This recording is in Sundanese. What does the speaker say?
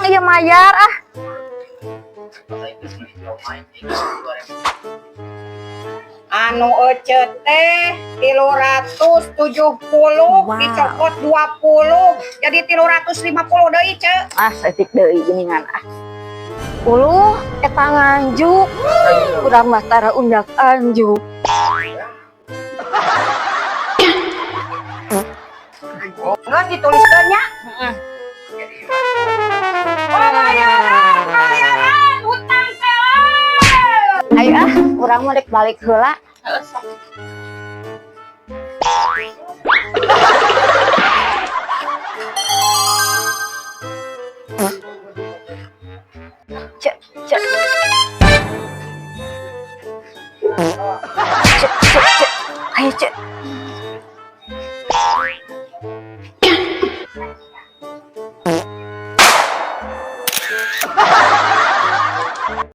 ieu mayar ah. Anu ece teh 370 dicokot 20 jadi 350 deui, Ce. Ah, saeutik deui geuningan ah. Uluh, eta nganjuk. Urang mah tara undak anjuk. Geus dituliskeun nya. Bayaran, bayaran, hutang teh. Ayo ah, urang mah rek balik heula. Cek, cek. Cek, cek, cek.